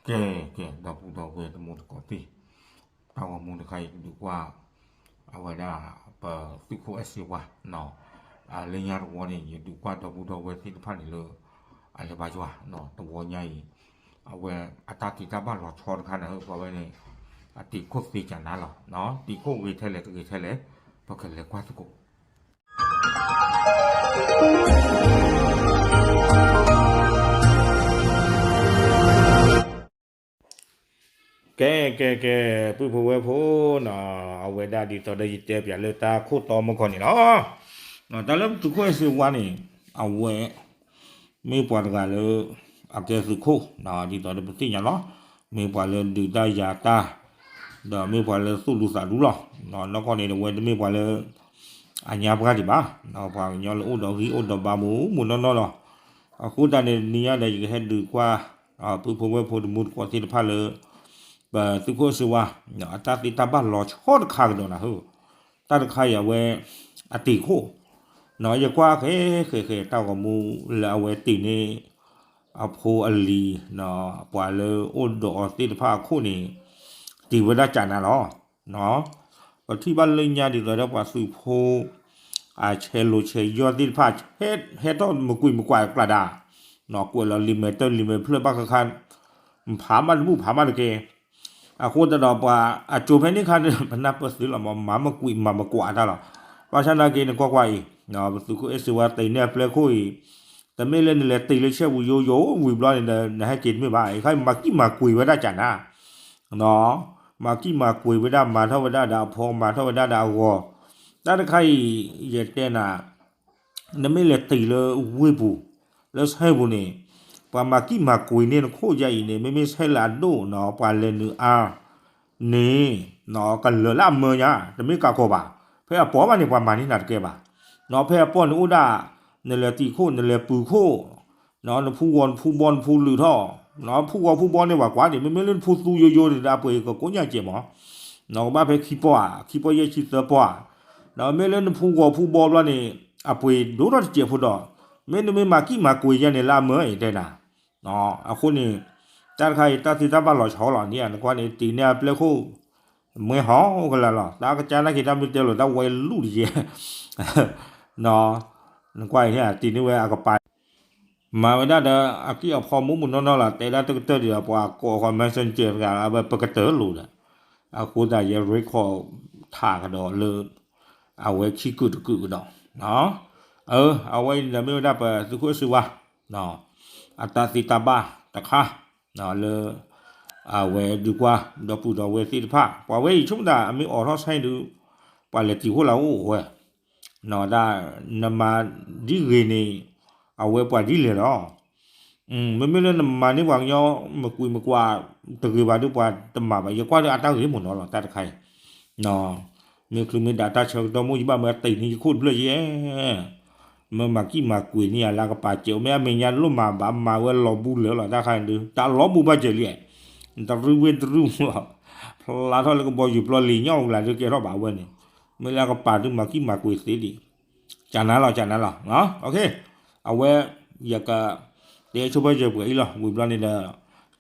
ကဲ ကဲ ဒီပုၢ်ဒီဝဲၢ်တံၤသကိးသ့ၣ်, တၢ်ဂီၤမူတခါအံၤ ယဒုးကွၢ် အဝဲဒၣ် ပသုးခိၣ်အဲၣ်စ့ဝါ လၢညါတဝီန့ၣ် ယဒုးကွၢ်ဒီပုၢ်ဒီဝဲၢ်သ့ၣ်တဖၣ်န့ၣ်လၢ အလဲၤဘါယွၤ တဝီညါအံၤ အဝဲအတၢ်သ့တၢ်ဘၣ်လီၤဆီတခါန့ၣ် ပှၤဝဲန့ၣ် အတံာ်ခိၣ်သ့ကၢ်နၤလီၤ. တံာ်ခိၣ်ဂ့ၤထဲလဲၣ်တဂ့ၤထဲလဲၣ် ပကလဲၤကွၢ်သကိး ကဲ ကဲ ကဲ ပုၢ်ဖိဝဲၢ်ဖိနီၤ, အဝဲဒၣ်ဒ်သိးဒီးယတဲပၠးလၢတၢ်ခိၣ်တီမုၢ်ခီၣ်န့ၣ်လီၤ. တၢ်လၢပသုးခိၣ်အဲၣ်စ့ဝါန့ၣ် အဝဲ မ့ၢ်ပှၤတဂၤလၢ အကဲသုးခိၣ် ဒ်သိးဒီးပသ့ၣ်ညါလီၤ. မ့ၢ်ပှၤလၢဒုးတၢ်ယၤတၢ် ဒီးမ့ၢ်ပှၤလၢသူၣ်ဒူသးဒူလီၤ. နီၢ်ကီၢ်န့ၣ် အဝဲတမ့ၢ်ပှၤလၢ အညါပှၢ်ဒံးဘၣ်, ပှၤကညီလၢအိၣ်ဒီးဂံၢ်အိၣ်ဒီးဘါမုာ်မုာ်နီၢ်နီၢ်လီၤ. အဃိသတးန့ၣ် တနံၤညါဒီး ယကဟဲဒုးကွၢ် ပုၢ်ဖိဝဲၢ်ဖိတံၤသကိးသ့ၣ်တဖၣ်လၢ ပသုးခိၣ်အဲၣ်စ့ဝါ အတၢ်သ့တၢ်ဘၣ်လီၤဆီတခါကဒီးနၤဧၢ, တၢ်တခါအံၤအဝဲ အတံာ်ခိၣ် ယကွၢ်ဃဲဃဲဃဲတၢ်ဂီၤမူလၢအဝဲတံာ်န့ၢ် အဖိအလံၤ ပှၤလၢအိၣ်ဒီးအီၤသ့ၣ်တဖၣ်အခိၣ်န့ၣ် တံာ်ဝဲဒၣ်ကၢ်နၤလီၤ. ပထံၣ်ဘၣ်လၢညါဒ်သိးဒီးပှၤသုးဖိ အဆဲးလိာ်ဆဲးယီၢ်သ့ၣ်တဖၣ် ဟဲထီၣ်မကွံာ်မကွၢ်ကျါဒၣ်, ကွဲးလီၤလံာ်မဲာ်တၢၢ်လံာ်မဲာ်ဖျၢၣ်ဘၣ်ဃးဃး ဖးမးတဘူၣ်ဖးမးတကဲ အဃိသတးဒီးပှၤအကၠိဖဲန့ၣ်ခါန့ၣ် ပနၢ်ပၢၢ်သုလီၤမး မၤမကွံာ်မၤမကွၢ်တၢ်လီၤ. ဘၣ်ဆၣ်နာ်က့န့ၣ် ကွၢ်ကွၢ်အံၤ ပသုးခိၣ်အဲၣ်စ့ဝါတံာ်န့ၢ်အပျဲၢ်ခိၣ်အံၤ တမ့ၢ်လၢနလဲၤတံာ်လၢဆဲပူၤယိယိဝံၤဘျီန့ၣ်ဒီး နဟဲက့ၤတမ့ၢ်ဘၣ်, အံၤခါမၤကံၣ်မၤကွံာ်ဝဲဒၣ်ကၢ်နၤ မၤကံၣ်မၤကွံာ်ဝဲဒၣ် မၤထီၣ်ဝဲဒၣ်ဒီးအဖီ မၤထီၣ်ဝဲဒၣ်ဒီးအဂီၤ, တၢ်တခါအံၤ ယတဲနၤ နမ့ၢ်လဲၤတံာ်လၢဝ့ၢ်ပူၤ လၢဆဲပူၤန့ၣ် ပှၤမၤကံၣ်မၤကွံာ်န့ၢ်နခိၣ်ယါအံၤန့ၣ် မ့မ့ၢ်ဆဲလၢအဒိၣ်နီၤ ပှၤလဲၤနုာ်အါန့ၣ် ကလၢာ်လၢအမၢညါ တမ့ၢ်ကးကီၤဘၣ်, ဖဲအပီၢ်ဘၣ်န့ၣ် ပှၤမၤန့ၢ်နၤတကဲဘၣ်, ဖဲအပီၢ်န့ၣ်အိၣ်ဒၣ် နလဲၤတံာ်ခိၣ် နလဲၤပုၤခိၣ် နဖူဂီၤနဖူဘီနဖူလုၢ်ထီၣ်, ဖူဂီၤဖူဘီန့ၣ် ပှၤကွၢ်န့ၣ် မ့မ့ၢ်လၢနဖူသူယိယိန့ၣ်ဒီး အပှ့ၤကကိညၢ်ကဲးမး, ကဘၣ်ဖဲခံပီၢ်ဧါ ခံပီၢ်ယဲၢ်ဆံသၢပီၢ်ဧါ, ဒီးမ့ၢ်လၢနဖူဂီၤဖူဘီဘျီန့ၣ် အပှ့ၤဒိၣ်ထီၣ်တစဲးဖိဒီး မ့ၢ်နမ့ၢ်မၤကံၣ်မၤကွံာ်ယါန့ၣ် လၢအမၢအံၤတဲနၤ, အဃိန့ၣ် တၢ်တခါအံၤ တၢ်သ့တၢ်ဘၣ်လီၤဆီလီၤန့ၣ် နကွၢ်န့ၣ် တံာ်န့ၢ်အပျဲၢ်ခိၣ် မွဲဟီၣ်ကလာ်လီၤ တၢ်ကစၢ်နာ်က့ၤတၢ်မ့ၢ်တဲလိာ်တၢ်ဝဲလူၢ်တယဲၢ် နကွၢ်အံၤန့ၣ် တံာ်န့ၢ်ဝဲအကပၤ မၤဝဲဒၣ်ဒီး အကံၢ်အဖီမူးမူးနီၢ်နီၢ်လီၤ တဲဒၣ်တကတၢၢ်ဒံးဒီး ပှၤကိးဃီ messenger တဂၤလၢ ပကတၢၢ်လိာ်ဒီး အဃိသတးယဲ record ထးကဒီးလၢ အဝဲခံကုာ်တကုာ်ကဒီး အဝဲအံၤန့ၣ်ဒီးမ့ၢ်ဝဲဒၣ်ပသုးခိၣ်စ့ဝါ အတၢ်သ့တၢ်ဘၣ်တခါ လၢ အဝဲဒုးကွၢ် ဒီပုၢ်ဒီဝဲၢ်သ့ၣ်တဖၣ် ပှၤဝဲအံၤဆိကမိၣ်သး အမ့ၢ်အိးထီၣ်ဆဲဒုး ပှၤလဲၤတံာ်ခိၣ်လၢအအိၣ်ဝဲ နမၤဒ်ဂ့ၤန့ၣ် အဝဲပှၤဒ်လဲၣ်လီၤ. မ့မ့ၢ်လၢနမၤန့ၢ်ပှၤကညီ မကွံာ်မကွၢ်တဂ့ၤဘၣ်ဒီး ပှၤတမၤဘၣ် ယကွၢ်ဒီးအတၢ်ဂ့ၤမ့ၢ်နီၤလီၤ တၢ်တခါအံၤ မ့ၢ်ချုးမ့ၢ်ဒၣ်တၢ်ဆၢကတီၢ်မိၢ် ယဘၣ်မၢတံာ်န့ၢ်ယခိၣ်တဖျၢၣ်ယဲ မ့ၢ်မၤကံၣ်မၤကွံာ်န့ၢ်ယၤလၢကပၤစဲး မ့ၢ်အမဲာ်ညါတလိၣ်မၤဘၣ် မၤဝဲလီၤဘူးလၢာ်လီၤ တၢ်ခါန့ၣ်ဒုး တၢ်လီၤဘူးဘၣ်စဲးလံ တရူးဝ့ၢ်တရူး ဖျါထီၣ်လၢကဘီယူၤပျီလံာ်ညီၣ်အူလၢ်ဒုးကဲထီၣ်ဘၣ်ဝဲန့ၣ် မ့ၢ်လၢအကပၤဒုးမၤကံၣ်မၤကွံာ်သ့ဒံး ကနၤလီၤ ကနၤလီၤ အဝဲ ယက တဲဆိဖဲယပှဲၤအံၤလီၤ ဝံၤဘျီန့ၣ်ဒီး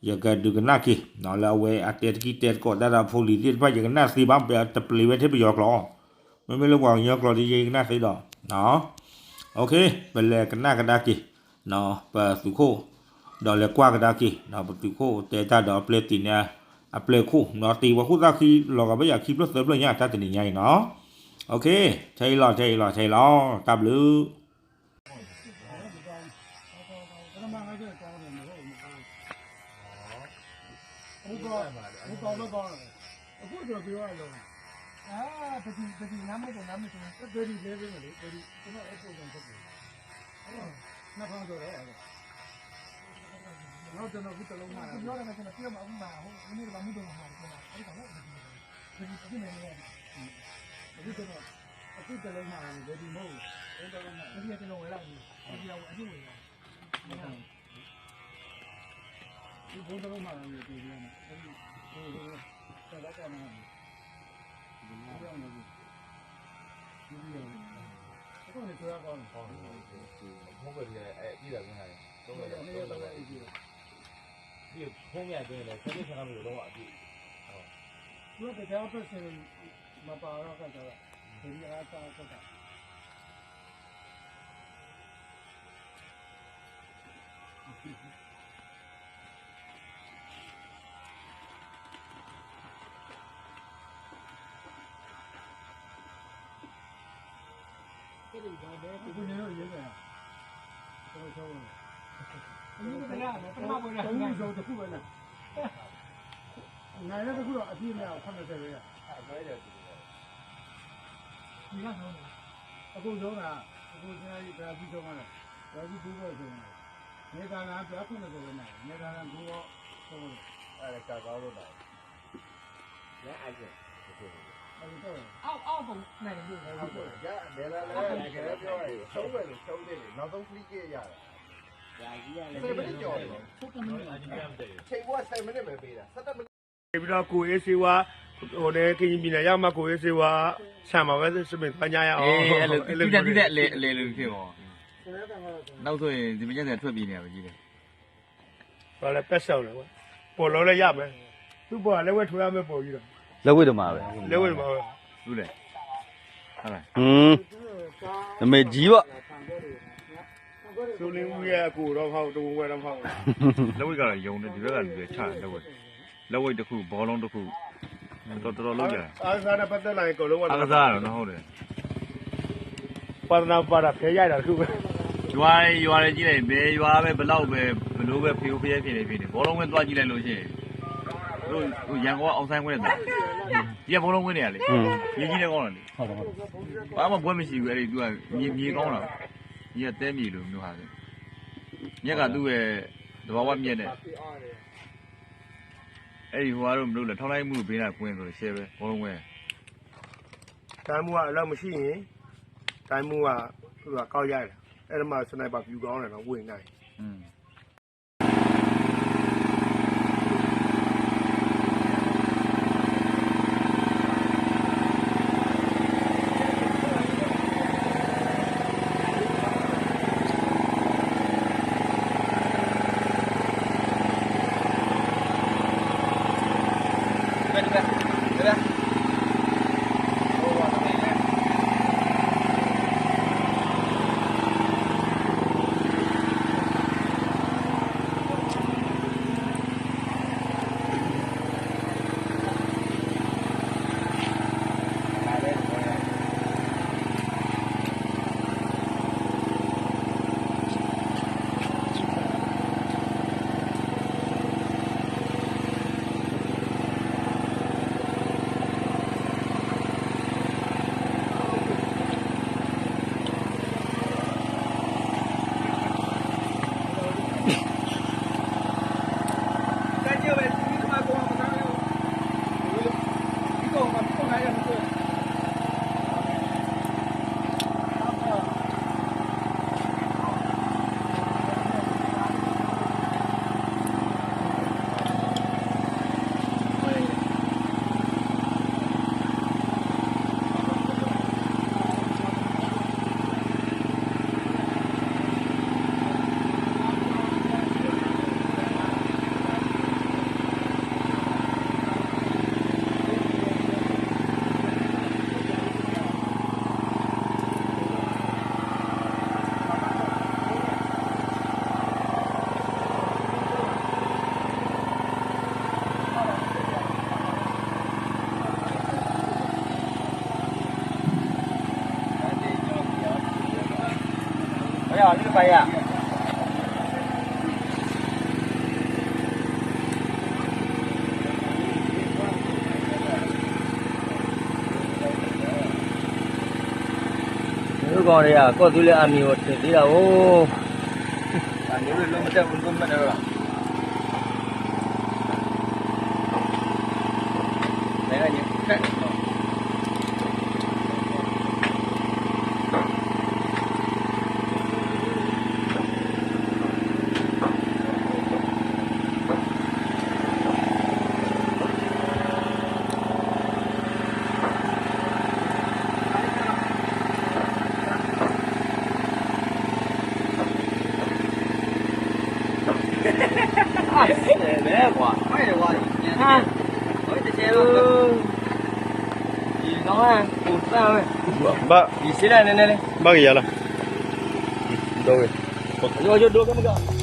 ယကဒုးကနၣ်က့ၤ လၢအဝဲအတဲတကံၢ်တဲတကိးတၢ်ဒီးဖိလံၤသ့ၣ်တဖၣ် ယကနၣ်သ့ဘၣ် တပျ့ၤဝဲထဲပယီၤကျိာ် မ့မ့ၢ်လၢပှၤကညီကျိာ်ဒီးယကနၣ်သ့ဒီး ပလဲၤကနၣ်ကဒါက့ၤ ပသုးခိၣ် ဒီးလဲၤကွၢ်ကဒါက့ၤ ပသုးခိၣ်တဲတၢ်ဒီးအပျဲၢ်တံာ်န့ၢ် အပျဲၢ်ခိၣ် တံာ်ပှၤခိၣ်သၣ်ခံလီၤဂာ်ဘၣ်ယၤခံဖျၢၣ်သၢဖျၢၣ်ညါတၢ်တနံၤညါအံၤနီၤ ထဲအံၤလီၤ ထဲအံၤလီၤ ထဲအံၤလီၤ တၢ်ဘျုး ဖုန်းမြတ်သိမ်းလည်း ဆယ်နှစ်ဆယ့်ငါးမိနစ်လုံးဝအပြည့်။ သူကတကယ်အပတ်စဉ်မှာပါတော့ကကြတော့ ဒီနေ့အားစားတော့တာ အခုနေတော့ရေးတယ်။ တခုပဲနော်။ နိုင်တဲ့တခုတော့အပြည့်နဲ့ခုနှစ်ဆယ်ပဲ။ အခုဆုံးတာ။ အခုဆုံးတာ။ ဘယ်ပြီးဆုံးလဲ။ ဘယ်ပြီးဆုံးလဲ။ နေတာကခုနှစ်ဆယ်ပဲနော်။ နေတာကဘုရားဆုံးတယ်။ အဲဒါကကောင်းလို့ပါ။ အောက်အောက်ပုံနဲ့ ရလဲလဲလဲ ဆုံးပဲလို့ဆုံးတယ်လေ။ နောက်ဆုံးပြီးခဲ့ရတယ်။ ဆယ်မိနစ်ကျော်တယ်။ ချိန်ကဆယ်မိနစ်ပဲပေးတာ။ ဆယ့်တစ်မိနစ် ပြီးတော့ကိုယ်ရေးဆေးဝါး ဟိုနဲ့ကရင်ပြည်နယ်ရောက်မှကိုယ်ရေးဆေးဝါး ဆံမှာပဲစပင်သွားညရအောင် အဲလို ပြီးတဲ့ပြီးတဲ့အလဲအလဲလို့ဖြစ်ပေါ့။ နောက်ဆိုရင်ဒီမညနေထွက်ပြေးနေရပဲကြီးတယ်။ ဘာလဲပက်ဆောင်လဲပေါ့။ ပေါ်လို့လည်းရမယ်။ သူ့ပေါ်ကလည်းဝဲထွေးရမယ်ပေါ်ကြီးတော့ လက်ဝှေ့တမပဲ လက်ဝှေ့တမပဲ ဟုတ်တယ် ဟုတ်လား อืมနမည်ကြီးပေါ့ စိုးလင်းဦးရဲ့အကိုတော့မဟုတ်တဝူဝဲတော့မဟုတ်ဘူး လက်ဝှေ့ကတော့ယုံနေဒီဘက်ကလူတွေချတယ်လက်ဝှေ့ လက်ဝှေ့တစ်ခုဘောလုံးတစ်ခုတော်တော်လုံးကြတယ် အားကစားနဲ့ပတ်သက်လာရင်အကုန်လုံးဝယ်အားကစားတော့နော်ဟုတ်တယ် ပှၤသနာပှၤတာဖဲရိုက်တာတစ်ခုပဲ ရွာရွာတွေကြည့်လိုက်ဘယ်ရွာပဲဘယ်လောက်ပဲဘယ်လိုပဲဖျိဖျဲဖြစ်နေဖြစ်နေဘောလုံးဝဲသွားကြည့်လိုက်လို့ရှိရင်တို့ရန်ကုန်အောင်ဆိုင်ဝဲတာကြီးကဘောလုံးဝဲနေရလေရေကြီးတဲ့ကောင်းတယ်လေဘာမှဘွဲမရှိဘူးအဲ့ဒီသူကမြေမြေကောင်းတာကြီးကတဲမြေလိုမျိုးဟာမြက်ကသူ့ရဲ့သဘာဝမြက်နဲ့အဲ့ဒီဟိုအားလုံးမလို့လေထောင်းလိုက်မှုပေးတာကွင်းဆိုရှဲပဲဘောလုံးဝဲတိုင်းမှုကအလောက်မရှိရင်တိုင်းမှုကသူကကောက်ရတယ်အဲ့ဒါမှစနိုက်ပါဖြူကောင်းတယ်နော်ဝင်နိုင်မ့ၢ်ကီၢ်န့ၣ် ကီၢ်သူလ့ၤအမံၤအိၣ်တသ့ဒၣ်အိၣ် အန့ၣ်လၢမ့ၢ်တၢ်မ့ၢ်တၢ် အ ဘၣ်, ဘၣ်ကယၤလီၤ, ဒိဝဲ, ဒိဝဲ,